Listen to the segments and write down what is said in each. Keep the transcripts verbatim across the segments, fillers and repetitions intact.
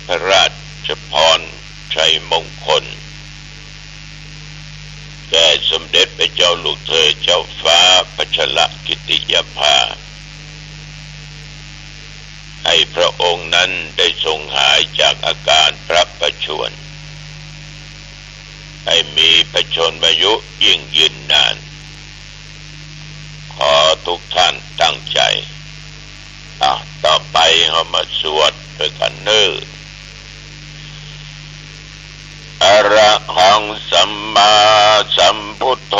พระราชพรชัยมงคล แก่สมเด็จพระเจ้าลูกเธอเจ้าฟ้าพัชรกิติยาภา ให้พระองค์นั้นได้ทรงหายจากอาการพระประชวร ให้มีพระชนมายุยิ่งยืนนาน ขอทุกท่านตั้งใจ อ่ะ ต่อไปเฮามาสวดด้วยกั๋นเน่อ อะระหังสัมมาสัมพุทโธ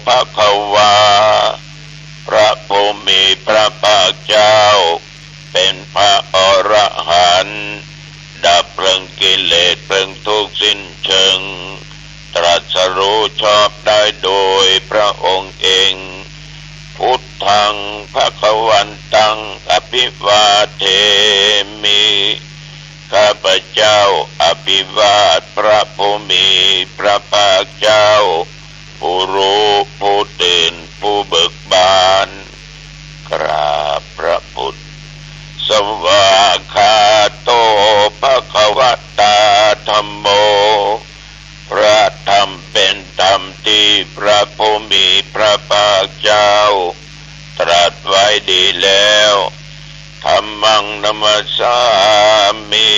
ภะคะวา พระผู้มีพระภาคเจ้า เป๋นพระอรหันต์ ดับเพลิงกิเลสเพลิงทุกข์สิ้นเชิง ตรัสรู้ชอบได้โดยพระองค์เอง พุทธังภะคะวันตัง อะภิวาเทมิ ข้าพเจ้าอภิวาทพระผู้มีพระภาคเจ้า ผู้รู้ผู้ตื่นผู้เบิกบาน กราบพระพุทธ สวากขาโตภะคะวะตาธัมโม พระธรรมเป๋นธรรมตี้พระผู้มีพระภาคเจ้า ตรัสไว้ดีแล้ว ธัมมังนะมัสสามิ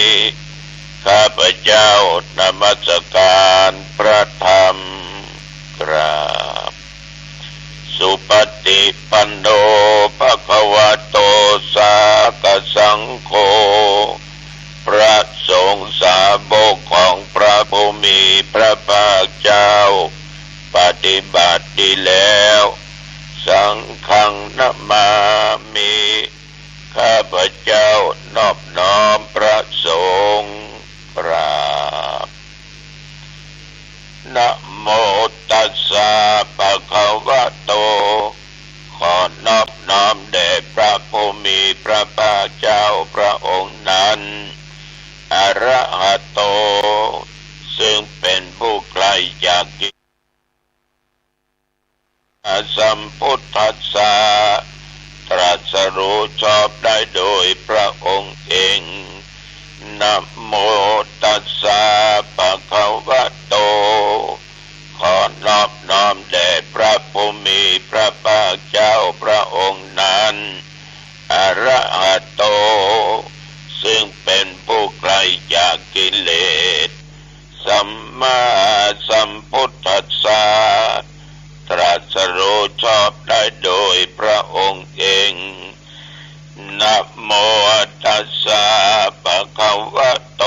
ข้าพเจ้านมัสการพระธรรม กราบ สุปฏิปันโนภะคะวะโต สาวกสังโฆ พระสงฆ์สาวกของพระผู้มีพระภาคเจ้า ปฏิบัติดีแล้ว สังฆังนะมามิ ข้าพเจ้านอบน้อมพระสงฆ์ กราบ นะโมตัสสะภะคะวะโต ขอนอบน้อมแด่พระผู้มีพระภาคเจ้าพระองค์นั้น อะระหะโต ซึ่งเป๋นผู้ไกลจากกิเลส สัมพุทธัสสะ ตรัสรู้ชอบได้โดยพระองค์เอง นะโมตัสสะภะคะวะโต ขอนอบน้อมแด่พระผู้มีพระภาคเจ้าพระองค์นั้น อะระหะโต ซึ่งเป๋นผู้ไกลจากกิเลส สัมมาสัมพุทธัสสะ ตรัสรู้ชอบได้โดยพระองค์เอง นะโมตัสสะภะคะวะโต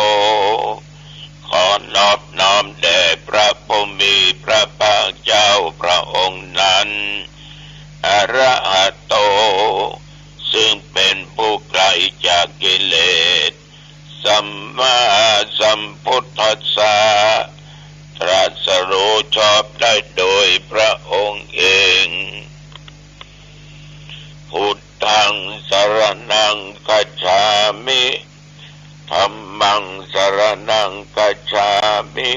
ขอนอบน้อมแด่พระผู้มีพระภาคเจ้าพระองค์นั้น อะระหะโต ซึ่งเป๋นผู้ไกลจากกิเลส สัมมาสัมพุทธัสสะ ตรัสรู้ชอบได้โดยพระองค์เอง พุทธังสรณังคัจฉามิ ธัมมังสรณังคัจฉามิ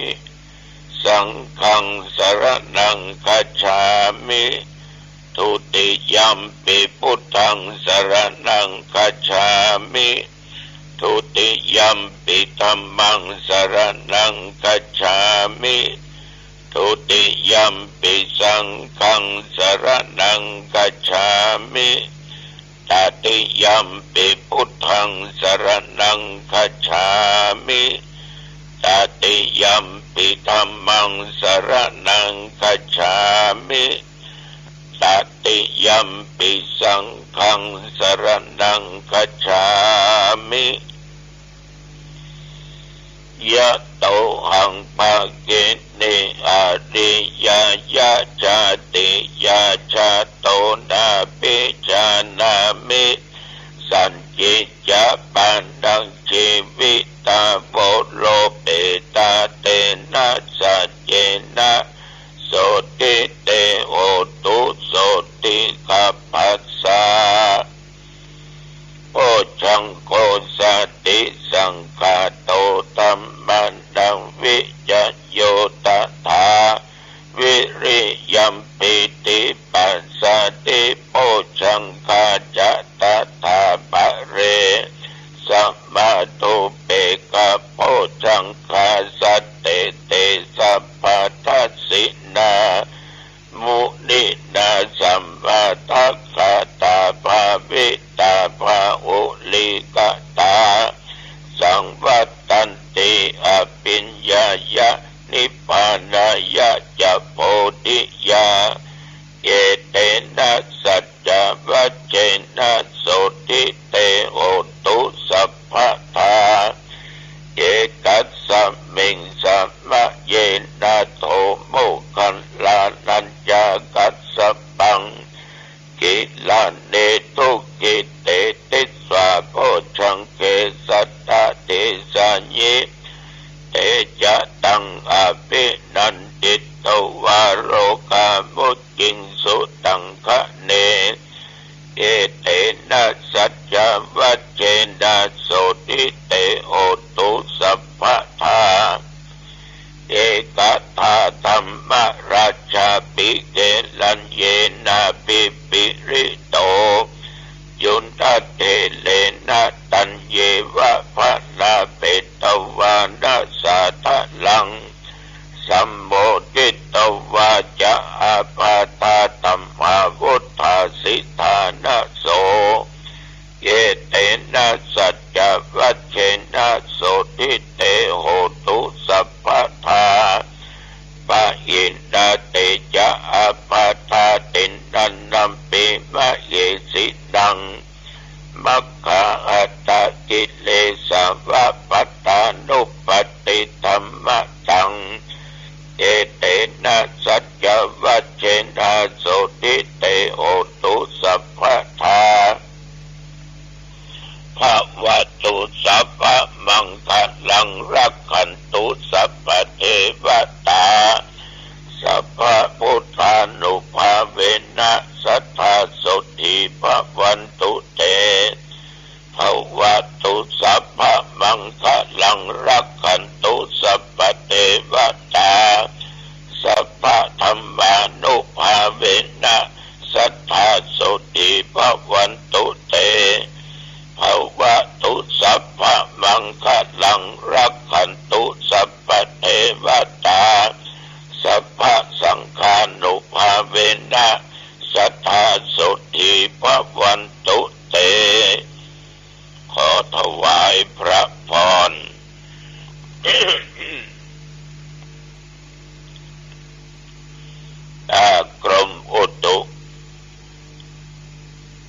สังฆังสรณังคัจฉามิ ทุติยัมปิพุทธังสรณังคัจฉามิ ทุติยัมปิธัมมังสรณังคัจฉามิ ทุติยัมปิสังฆังสรณังคัจฉามิ ตติยัมปิพุทธังสรณังคัจฉามิ ตติยัมปิธัมมังสรณังคัจฉามิ ตติยัมปิสังฆังสรณังคัจฉามิ ยะโตหัง ภะกินนี อะริยะยะจาติยะจะโต นาภิจานามิ สัจจิจจะ ปะรัง จีวิตา โวโร เปตา เตนะ สัจเจนะ โสตติ เต โหตุ โสตติ ขัพพะสสะ โพชฌังโค สัตถิสังขาโต ธัมมานัง วิจโย ตถา วิริยัมปิ ติปัสสะติ โพชฌังคา จะ ตถา ปะเร สะมา ทุ โพชฌังคา สัตเต เต สัพพัทธสินา มุนีนา สมาทักขาตา ภาวิตา ภาอุลีกตา สังวัตตันติ อภิญญายะ นิพพานายะจะ โพธิยา เอเตนะ สัจจวัจเจนะ โสตถิ เต โหตุ สัพพะทา เอกัสสะมิง สมะเยนะ โท โมคคัลลานัญญากัสสปัง กิลาเน ทุกขิเต ติสสา โพชฌังเข สัตตะ เทสายิ เตจะตัง อภินันทิตวา โรคามุจจิงสุตังคะเน เอเตนะ สัจจวัจเจนะ โสตถิ เต โหตุ สัพพะทา เอกทาธัมมราชาปิ เกลัญเยนะ ภิปริโต จุณฑเทเรนะ ตัญเยวะ พลาเปตวานะ สาทะลัง สัมโมทิตวาจะ อาปาทาธัมมา วุฏฐาสิทานะโส เอเตนะ สัจจวัจเจนะ โสตถิ เต โหตุ สัพพะทา ปะหินา เตจะ อาปาทา ติณฑันนัมปิ มะเหสินัง มัคคาหัตถกิเลสาวะ ปัตตานุปัตติธัมมะตัง เอเตนะ สัจจวัจเจนะ โสตถิ เต โหตุ สัพพะทา ภะวะตุ สัพพะมังคะลัง รักขันตุ สัพพะเทวะตา สัพพะพุทธานุภาเวนะ สัตถา โสตถิ ภะวันตุ เต ภะวะตุ สัพพะมังคะลัง รักขันตุ สัพพะเทวะตา สัพพะธัมมานุภาเวนะ สัตถา โสตถิ ภะวันตุ เต ภะวะตุ สัพพะมังคะลัง รักขันตุ สัพพะเทวะตา สัพพะสังฆานุภาเวนะ สัตถา โสตถิ ภะวันตุ เต ขอถวายพระพร อ่า กรมอุตุ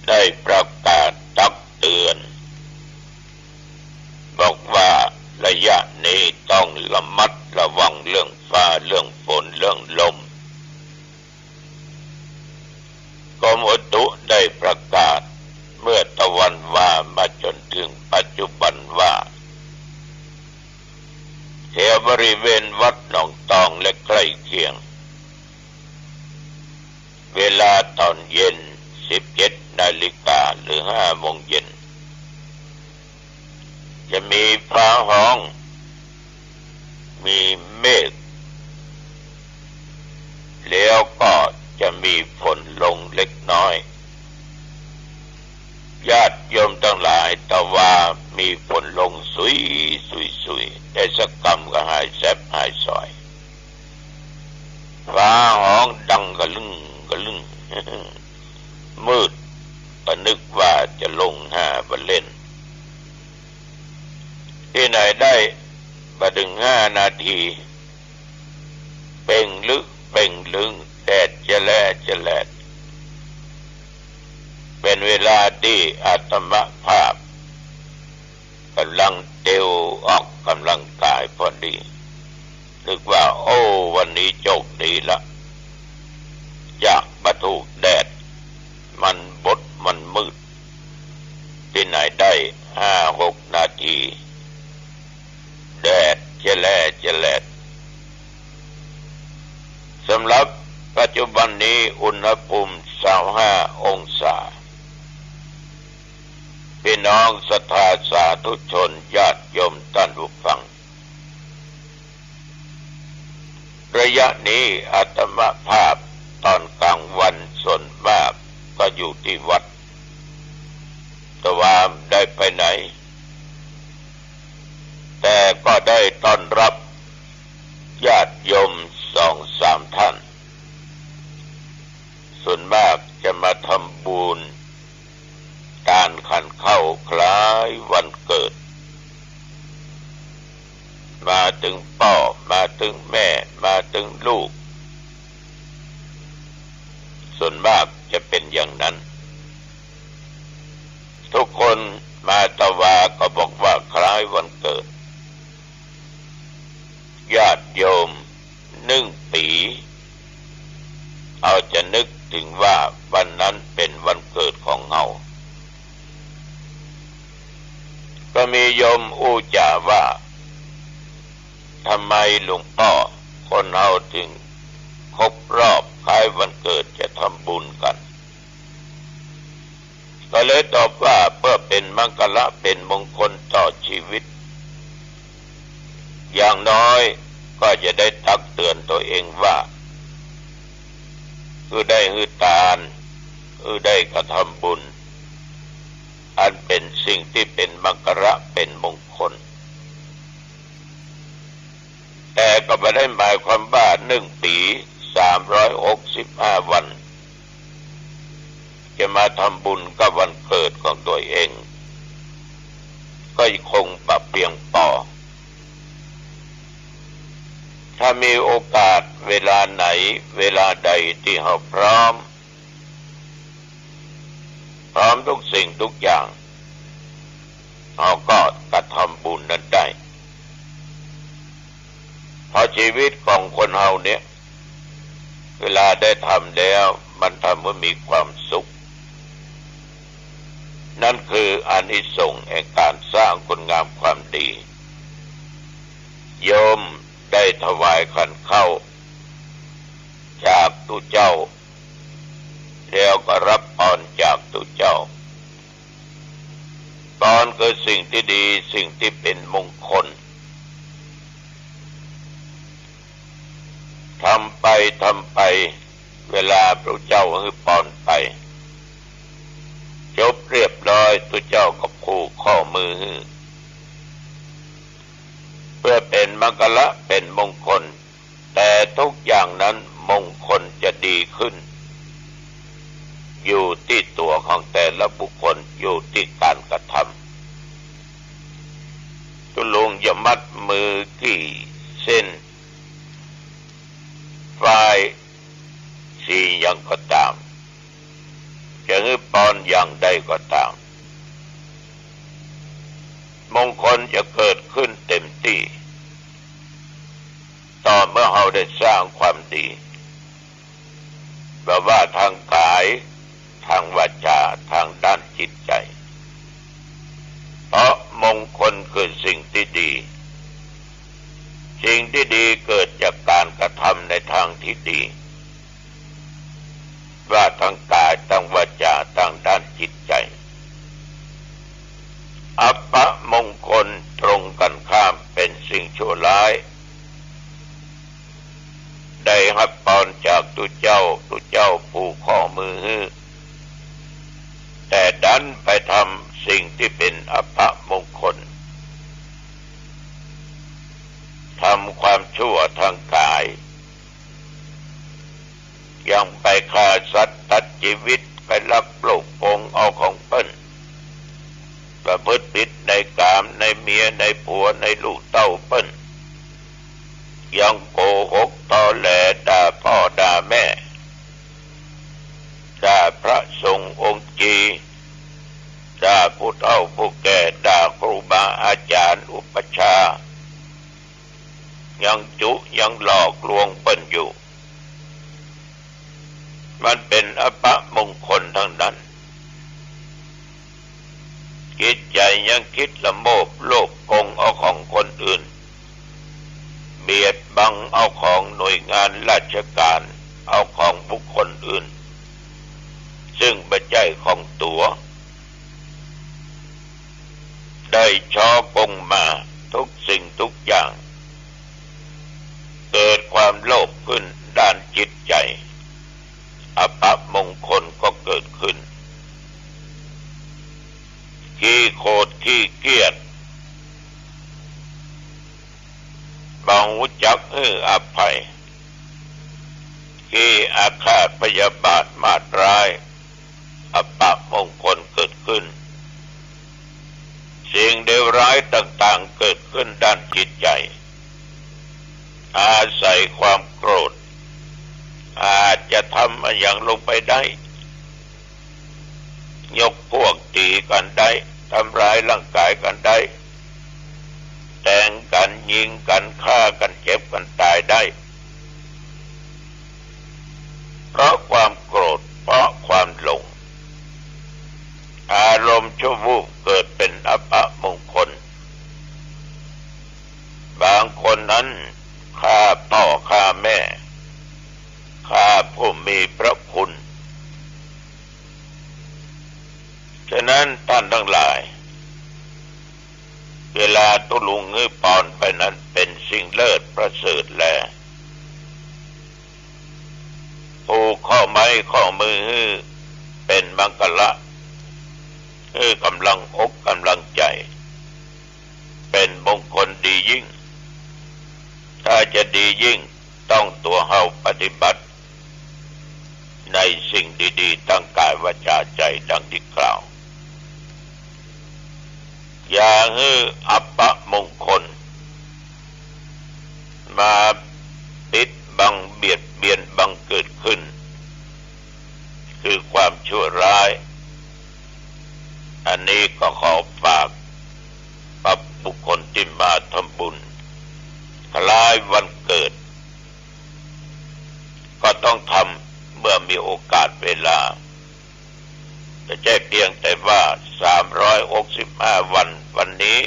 ได้ประกาศตักเตือน บอกว่าระยะนี้ต้องระมัดระวังเรื่องฟ้า เรื่องฝน เรื่องลม กรมอุตุได้ประกาศเมื่อตะวันวามาจนถึงปัจจุบันว่า แถวบริเวณวัดหนองตองและใกล้เคียง เวลาตอนเย็น สิบเจ็ดนาฬิกา หรือ ห้าโมงเย็น จะมีฟ้าฮ้อง มีเมฆ แล้วก็จะมีฝนลงเล็กน้อย ญาติโยมตังหลาย ตะวามีฝนลงสุย สุย สุย ได้สักกำก็หายแสบหายสอย ฟ้าฮ้องดังกะลึ่งกะลึ่ง มืด ก็นึกว่าจะลงหาบ่าเล่น ตี้ไหนได้ บ่าเถิงห้านาที เป่งลึกเป่งลึง แดดจะแลจะแลด เป๋นเวลาตี้อาตมาภาพ ก่ำลังเตียวออกก่ำลังกายพอดี นึกว่า โอ้ วันนี้โจคดีละ จะบ่ถูกแดด มันบดมันมืด ตี้ไหนได้ ห้าหกนาที แดดจะแลจะแลด สำหรับปัจจุบันนี้อุณหภูมิ ซาวห้าองศา พี่น้องศรัทธาสาธุชนญาติโยมต้านผู้ฟัง ระยะนี้อาตมาภาพตอนกลางวันส่วนมากก็อยู่ตี้วัด ตะวาบ่ได้ไปไหน แต่ก็ ได้ต้อนรับญาติโยมสองสามท่าน ส่วนมากจะมาทำบุญตานขันข้าวคล้ายวันเกิด มาเถิงป้อ มาเถิงแม่ มาเถิงลูก ส่วนมากจะเป๋นอย่างนั้น ทุกคนมาตวาก็บอกว่าคล้ายวันเกิด ญาติโยมนึ่งปี๋ เฮาจะนึกเถิงว่าวันนั้นเป๋นวันเกิดของเฮา ก็มีโยมอู้จ๋าว่า ทำไมหลวงป้อ คนเฮาเถิงครบรอบคล้ายวันเกิดจะทำบุญกั๋น ก็เลยตอบว่าเพื่อเป๋นมังคละเป๋นมงคลต่อชีวิต อย่างน้อยก็จะได้ตักเตือนตัวเองว่า คือได้หื้อตาน คือได้กระทำบุญ อันเป๋นสิ่งตี้เป๋นมังคละเป๋นมงคล แต่ก็บ่ได้หมายความว่านึ่งปี๋ สามร้อยหกสิบห้าวัน จะมาทำบุญกับวันเกิดของตัวเอง ก็คงบ่เปียงปอ ถ้ามีโอกาสเวลาไหนเวลาใดตี้เฮาพร้อม พร้อมทุกสิ่งทุกอย่าง เฮาก็กระทำบุญนั้นได้ เพราะชีวิตของคนเฮาเนี่ย เวลาได้ทำแล้วมันทำให้มีความสุข นั่นคืออานิสงส์แห่งการสร้างคุณงามความดี โยมได้ถวายขันข้าวจากตุ๊เจ้า แล้วก็ฮับปอนจากตุ๊เจ้า ปอนคือสิ่งตี้ดี สิ่งตี้เป๋นมงคล ทำไป ทำไป เวลาพระเจ้าหื้อปอนไป จบเรียบร้อย ตุ๊เจ้าก็ผูกข้อมือหื้อ เพื่อเป๋นมังคละเป๋นมงคล แต่ทุกอย่างนั้นมงคลจะดีขึ้น อยู่ตี้ตั๋วของแต่ละบุคคล อยู่ตี้ก๋านกระทำ ตุ๊ลุงจะมัดมือกี่เส้น ฝ้ายสีหยังก็ต๋าม จะหื้อปอนอย่างใดก็ต๋าม มงคลจะเกิดขึ้นเต๋มตี้ ต่อเมื่อเฮาได้สร้างความดี บ่ว่าตางก๋าย ตางวาจา ตางด้านจิตใจ๋ เพราะมงคลคือสิ่งตี้ดี สิ่งตี้ดีเกิดจากก๋านกระทำในตางตี้ดี ว่าตางก๋าย ตางวาจา ตางด้านจิตใจ๋ อัปมงคลตรงกั๋นข้ามเป๋นสิ่งชั่วร้าย ได้ฮับปอนจากตุ๊เจ้า ตุ๊เจ้าผูกข้อมือหื้อ แต่ดันไปทำสิ่งตี้เป๋นอัปมงคล ทำความชั่วตางก๋าย อย่างไปฆ่าสัตว์ตัดจีวิต ไปลักลูกโกงเอาของเปิ้น ประพฤติผิดในกาม ในเมีย ในผัว ในลูกเต้าเปิ้น ยังโกหกตอแหล ด่าป้อด่าแม่ ด่าพระสงฆ์องค์จี ด่าผู้เฒ่าผู้แก่ ด่าครูบาอาจ๋ารย์อุปัชฌาย์ ยังจุยังหลอกลวงเปิ้นอยู่ มันเป๋นอัปมงคลตังนั้น จิตใจ๋ยังกึ๊ดละโมบ โลภโกงเอาของคนอื่น เบียดบังเอาของหน่วยงานราชก๋าน เอาของบุคคลอื่น ซึ่งบ่ใจ้ของตั๋ว ได้ฉ้อโกงมาทุกสิ่งทุกอย่าง เกิดความโลภขึ้นด้านจิตใจ๋ อัปมงคลก็เกิดขึ้น ขี้โขดขี้เกียจ ต้องฮู้จักหื้ออภัย ขี้อาฆาตพยาบาทมาดร้าย อัปมงคลเกิดขึ้น สิ่งเลวร้ายต่างๆ เกิดขึ้นด้านจิตใจ๋ อาศัยความโกรธ อาจจะทำอะหยังลงไปได้ ยกพวกตี๋กั๋นได้ ทำร้ายร่างก๋ายกั๋นได้ แตงกั๋น ยิงกั๋น ฆ่ากั๋น เจ็บกั๋นต๋ายได้ เพราะความโกรธ เพราะความหลง อารมณ์ชั่ววูบเกิดเป๋นอัปมงคล บางคนนั้นฆ่าป้อฆ่าแม่ ฆ่าผู้มีพระคุณ ฉะนั้นต้านตังหลาย เวลาตุ๊ลุงหื้อปอนไปนั้นเป๋นสิ่งเลิศประเสริฐแล ผูกข้อไม้ข้อมือหื้อเป๋นมังคละ หื้อก๋ำลังอกก๋ำลังใจ๋ เป๋นมงคลดียิ่ง ถ้าจะดียิ่งต้องตั๋วเฮาปฏิบัติ ในสิ่งดีๆ ตั้งก๋ายวาจ๋าใจ๋ดังตี้กล่าว อย่าหื้ออัปมงคล มาปิดบังเบียดเบียนบังเกิดขึ้น คือความชั่วร้าย อันนี้ก็ขอฝากกับบุคคลตี้มาทำบุญคล้ายวันเกิด ก็ต้องทำเมื่อมีโอกาสเวลา บ่ใจ้เปียงแต่ว่าสามร้อยหกสิบห้าวัน วันนี้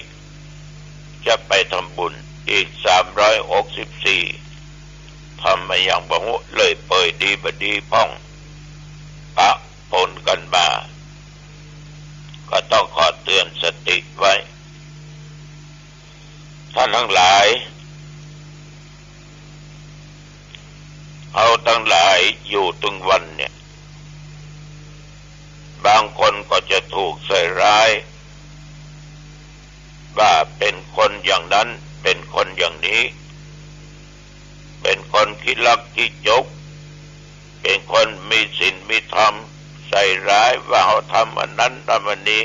จะไปทำบุญ อีกสามร้อยหกสิบสี่ ทำมาอย่างบ่ฮู้ เลยเปิยดีบ่ดีพ่อง ปะปนกั๋นมา ก็ต้องขอเตือนสติไว้ ต้านตังหลาย เฮาตังหลายอยู่ตึงวันเนี่ย บางคนก็จะถูกใส่ร้าย ว่าเป๋นคนอย่างนั้น เป๋นคนอย่างนี้ เป๋นคนขี้ลักขี้จก เป๋นคนมีศีลมีธรรม ใส่ร้ายว่าเฮาทำอันนั้นทำอันนี้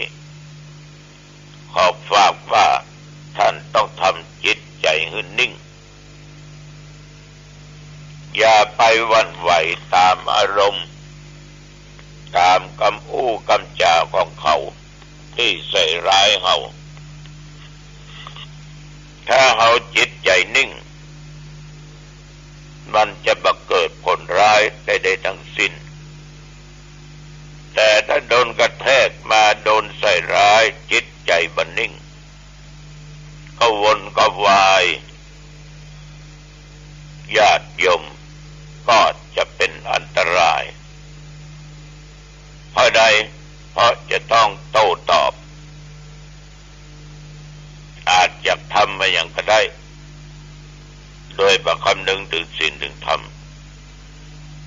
ขอฝากว่าต้านต้องทำจิตใจ๋หื้อนิ่ง อย่าไปหวั่นไหวต๋ามอารมณ์ ต๋ามกำอู้กำจ๋าของเขาตี้ใส่ร้ายเฮา ถ้าเฮาจิตใจ๋นิ่ง มันจะบ่เกิดผลร้ายใดๆ ตังสิ้น แต่ถ้าโดนกระแทกมา โดนใส่ร้าย จิตใจ๋บ่นิ่ง กระวนกระวาย ญาติโยมก็จะเป๋นอันตราย เพราะใด เพราะจะต้องโต้ตอบ อาจจะทำมาอย่างก็ได้ โดยบ่คำนึงเถิงศีลเถิงธรรม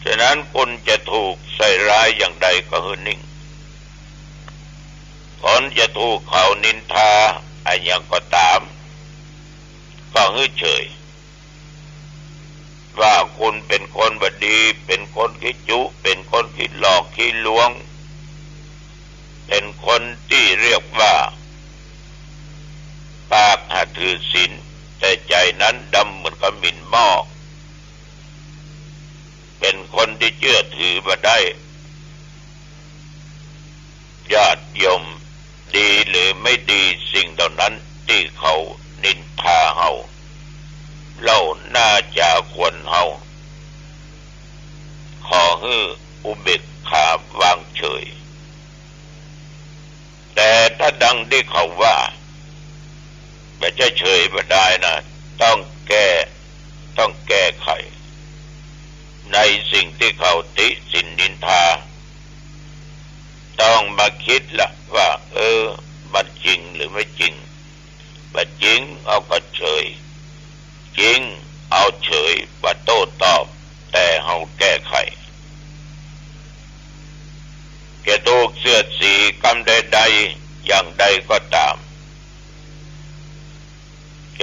ฉะนั้นคนจะถูกใส่ร้ายอย่างใดก็หื้อนิ่ง คนจะถูกเขานินทาอะหยังก็ต๋าม ก็หื้อเฉย ว่าคุณเป๋นคนบ่ดี เป๋นคนขี้จุ เป๋นคนขี้หลอกขี้ลวง เป๋นคนตี้เรียกว่า ปากหาถือศีล แต่ใจ๋นั้นดำเหมือนกับหมิ่นหม้อ เป๋นคนตี้เจื้อถือบ่ได้ ญาติโยม ดีหรือไม่ดี สิ่งเหล่านั้นตี้เขานินทาเฮา เล่าหน้าจ๋าควรเฮา ขอหื้ออุเบกขาวางเฉย แต่ถ้าดังตี้เขาว่า บ่ใจ้เฉยบ่ได้นะ ต้องแก้ ต้องแก้ไข ในสิ่งตี้เขาติฉินนินทา ต้องมาคิดละว่า เออ มันจริงหรือไม่จริง บ่จริง เอาก็เฉย จริง เอาเฉย บ่โต้ตอบ แต่เฮาแก้ไข จะถูกเสียดสีกำใดๆ อย่างใดก็ต๋าม แก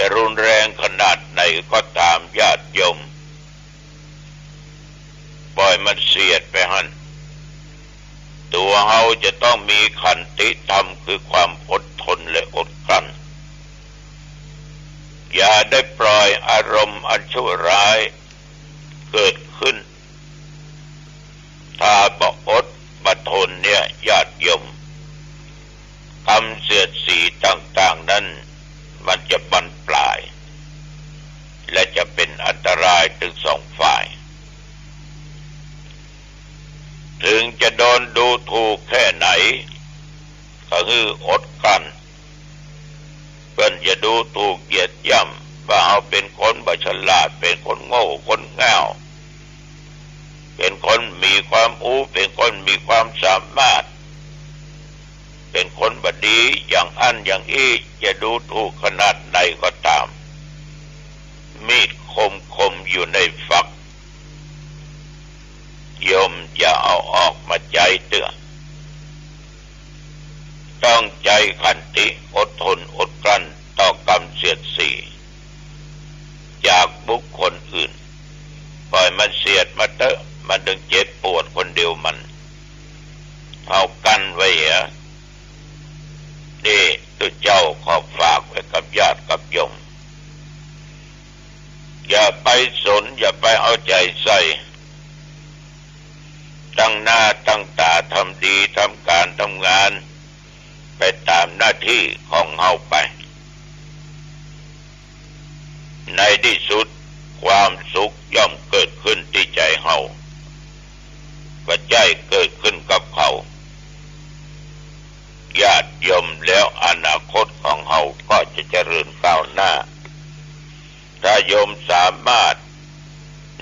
คือความอดทนและอดกลั้น อย่าได้ปล่อยอารมณ์อันชั่วร้ายเกิดขึ้น ถ้าบ่อดบ่ทนเนี่ย ญาติโยม กรรมเสียดสีต่างๆ นั้น มันจะบั้นปลาย และจะเป็นอันตรายตึงสองฝ่าย ถึงจะโดนดูถูกแค่ไหน ก็หื้ออดกลั้น เปิ้นจะดูถูกเหยียดหย่ำว่าเฮาเป๋นคนบ่ฉลาด เป๋นคนโง่ คนง่าว เป๋นคนมีความอู้ เป๋นคนมีความสามารถ เป๋นคนบ่ดีอย่างอั้นอย่างอี้ จะดูถูกขนาดใดก็ต๋าม มีดคมๆ อยู่ในฝัก โยมอย่าเอาออกมาใจ๊เตื้อ ต้องใจ๊ขันติ อดทนอดกลั้นต่อกรรมเสียดสีจากบุคคลอื่น ปล่อยมันเสียดมาเต๊อะ มันตึงเจ็บปวดคนเดียวมัน เฮากลั้นไว้เหีย นี่ตุ๊เจ้าขอฝากไว้กับญาติกับโยม อย่าไปสน อย่าไปเอาใจ๋ใส่ ตั้งหน้าตั้งต๋าทำดี ทำก๋านทำงาน ไปต๋ามหน้าตี้ของเฮาไป ในตี้สุดความสุขย่อมเกิดขึ้นตี้ใจ๋เฮา บ่ใจ้เกิดขึ้นกับเขา ญาติโยม แล้วอนาคตของเฮาก็จะเจริญก้าวหน้า ถ้าโยมสามารถ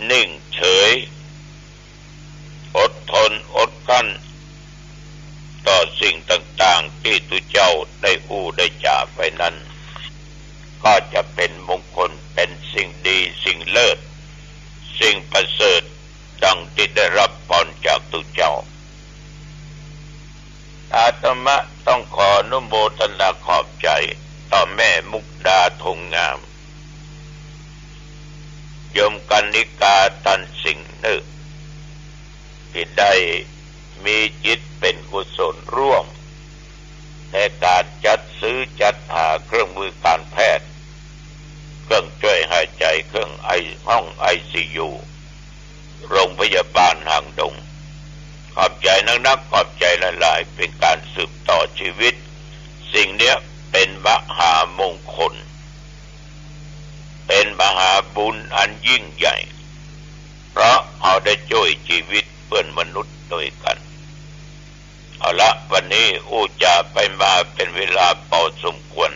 นิ่งเฉย อดทนอดกลั้น ต่อสิ่งต่างๆ ตี้ตุ๊เจ้าได้อู้ได้จ๋าไปนั้น ก็จะเป๋นมงคล เป๋นสิ่งดี สิ่งเลิศ สิ่งประเสริฐ ดังตี้ได้ฮับปอนจากตุ๊เจ้า อาตมาต้องขออนุโมทนาขอบใจ๋ต่อแม่มุกดา ทองงาม โยมกรรณิการ ตันสิงห์เนอ ตี้ได้มีจิตเป๋นกุศลร่วม ในก๋านจัดซื้อจัดหาเครื่องมือการแพทย์ เครื่องจ้วยหายใจ๋ เครื่องไอ ห้องไอซียู โรงพยาบาลหางดง ขอบใจ๋นักๆ ขอบใจ๋หลายๆ เป๋นก๋านสืบต่อจีวิต สิ่งเนี้ยเป๋นมหามงคล เป๋นมหาบุญอันยิ่งใหญ่ เพราะเฮาได้จ้วยจีวิตเปื้อนมนุษย์ตวยกั๋น เอาละ วันนี้อู้จ๋าไปมาเป๋นเวลาปอสมควร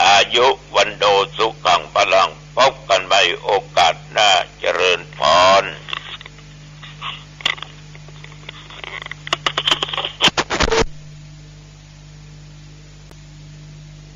อายุ วัณโณ สุขัง พลัง พบกั๋นใหม่โอกาสหน้า เจริญพร